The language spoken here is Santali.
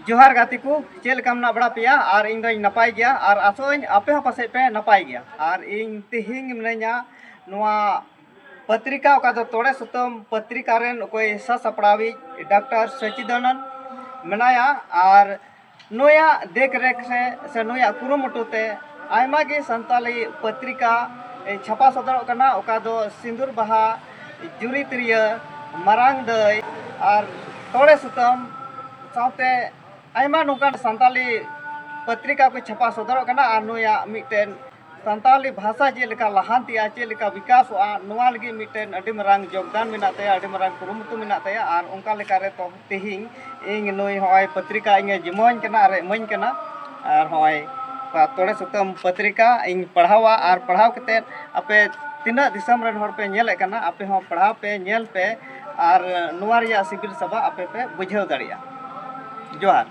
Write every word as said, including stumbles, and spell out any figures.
ᱡᱚᱦᱟᱨ ᱜᱟᱛᱮ ᱠᱚ, ᱪᱮᱫ ᱞᱮᱠᱟ ᱢᱮᱱᱟᱜ ᱵᱟᱲᱟ ᱯᱮᱭᱟ? ᱟᱨ ᱤᱧ ᱫᱚᱧ ᱱᱟᱯᱟᱭ ᱜᱮᱭᱟ, ᱟᱨ ᱟᱥᱚᱜ ᱟᱹᱧ ᱟᱯᱮ ᱦᱚᱸ ᱯᱟᱥᱮᱡ ᱯᱮ ᱱᱟᱯᱟᱭ ᱜᱮᱭᱟ᱾ ᱟᱨ ᱤᱧ ᱛᱮᱦᱮᱧ ᱢᱤᱱᱟᱹᱧᱟ ᱱᱚᱣᱟ ᱯᱚᱛᱨᱤᱠᱟ, ᱚᱠᱟ ᱫᱚ ᱛᱚᱲᱮ ᱥᱩᱛᱟᱹᱢ ᱯᱚᱛᱨᱤᱠᱟ ᱨᱮᱱ ᱚᱠᱚᱭ ᱥᱟᱥᱟᱯᱲᱟᱣᱤᱡ ᱰᱟᱠᱛᱟᱨ ᱥᱚᱪᱤᱫᱟᱱᱚᱱᱫ ᱢᱮᱱᱟᱭᱟ, ᱟᱨ ᱱᱩᱭᱟᱜ ᱫᱮᱠ ᱨᱮᱠ ᱨᱮ ᱥᱮ ᱱᱩᱭᱟᱜ ᱠᱩᱨᱩᱢᱩᱴᱩ ᱛᱮ ᱟᱭᱢᱟ ᱜᱮ ᱥᱟᱱᱛᱟᱞᱤ ᱯᱚᱛᱨᱤᱠᱟ ᱪᱷᱟᱯᱟ ᱥᱚᱫᱚᱨᱚᱜ ᱠᱟᱱᱟ, ᱚᱠᱟ ᱫᱚ ᱥᱤᱸᱫᱩᱨ ᱵᱟᱦᱟ, ᱡᱩᱨᱤ ᱛᱤᱨᱭᱟᱹ, ᱢᱟᱨᱟᱝ ᱫᱟᱹᱭ ᱟᱨ ᱛᱚᱲᱮ ᱥᱩᱛᱟᱹᱢ ᱥᱟᱶᱛᱮ ᱟᱭᱢᱟ ᱱᱚᱝᱠᱟᱱ ᱥᱟᱱᱛᱟᱞᱤ ᱯᱚᱛᱨᱤᱠᱟ ᱠᱚ ᱪᱷᱟᱯᱟ ᱥᱚᱫᱚᱨᱚᱜ ᱠᱟᱱᱟ᱾ ᱟᱨ ᱱᱩᱭᱟᱜ ᱢᱤᱫᱴᱮᱱ ᱥᱟᱱᱛᱟᱞᱤ ᱵᱷᱟᱥᱟ ᱪᱮᱫ ᱞᱮᱠᱟ ᱞᱟᱦᱟᱱᱛᱤᱜᱼᱟ, ᱪᱮᱫ ᱞᱮᱠᱟ ᱵᱤᱠᱟᱥᱚᱜᱼᱟ, ᱱᱚᱣᱟ ᱞᱟᱹᱜᱤᱫ ᱢᱤᱫᱴᱮᱱ ᱟᱹᱰᱤ ᱢᱟᱨᱟᱝ ᱡᱳᱜᱽᱫᱟᱱ ᱢᱮᱱᱟᱜ ᱛᱟᱭᱟ, ᱟᱹᱰᱤ ᱢᱟᱨᱟᱝ ᱠᱩᱨᱩᱢᱩᱴᱩ ᱢᱮᱱᱟᱜ ᱛᱟᱭᱟ᱾ ᱟᱨ ᱚᱱᱠᱟ ᱞᱮᱠᱟᱨᱮ ᱛᱚ ᱛᱮᱦᱮᱧ ᱤᱧ ᱱᱩᱭ ᱦᱚᱸᱜᱼᱚᱭ ᱯᱚᱛᱨᱤᱠᱟ ᱤᱧᱮ ᱡᱤᱢᱟᱹᱣᱟᱹᱧ ᱠᱟᱱᱟ ᱟᱨ ᱮ ᱮᱢᱟᱹᱧ ᱠᱟᱱᱟ᱾ ᱟᱨ ᱦᱚᱸᱜᱼᱚᱭ ᱛᱚᱲᱮ ᱥᱩᱛᱟᱹᱢ ᱯᱚᱛᱨᱤᱠᱟ ᱤᱧ ᱯᱟᱲᱦᱟᱣᱟ, ᱟᱨ ᱯᱟᱲᱦᱟᱣ ᱠᱟᱛᱮᱫ ᱟᱯᱮ ᱛᱤᱱᱟᱹᱜ ᱫᱤᱥᱚᱢ ᱨᱮᱱ ᱦᱚᱲ ᱯᱮ ᱧᱮᱞᱮᱫ ᱠᱟᱱᱟ, ᱟᱯᱮ ᱦᱚᱸ ᱯᱟᱲᱦᱟᱣ ᱯᱮ, ᱧᱮᱞ ᱯᱮ, ᱟᱨ ᱱᱚᱣᱟ ᱨᱮᱭᱟᱜ ᱥᱤᱵᱤᱞ ᱥᱟᱵᱟ ᱟᱯᱮ ᱯᱮ ᱵᱩᱡᱷᱟᱹᱣ ᱫᱟᱲᱮᱭᱟᱜᱼᱟ᱾ ᱡᱚᱦᱟᱨ᱾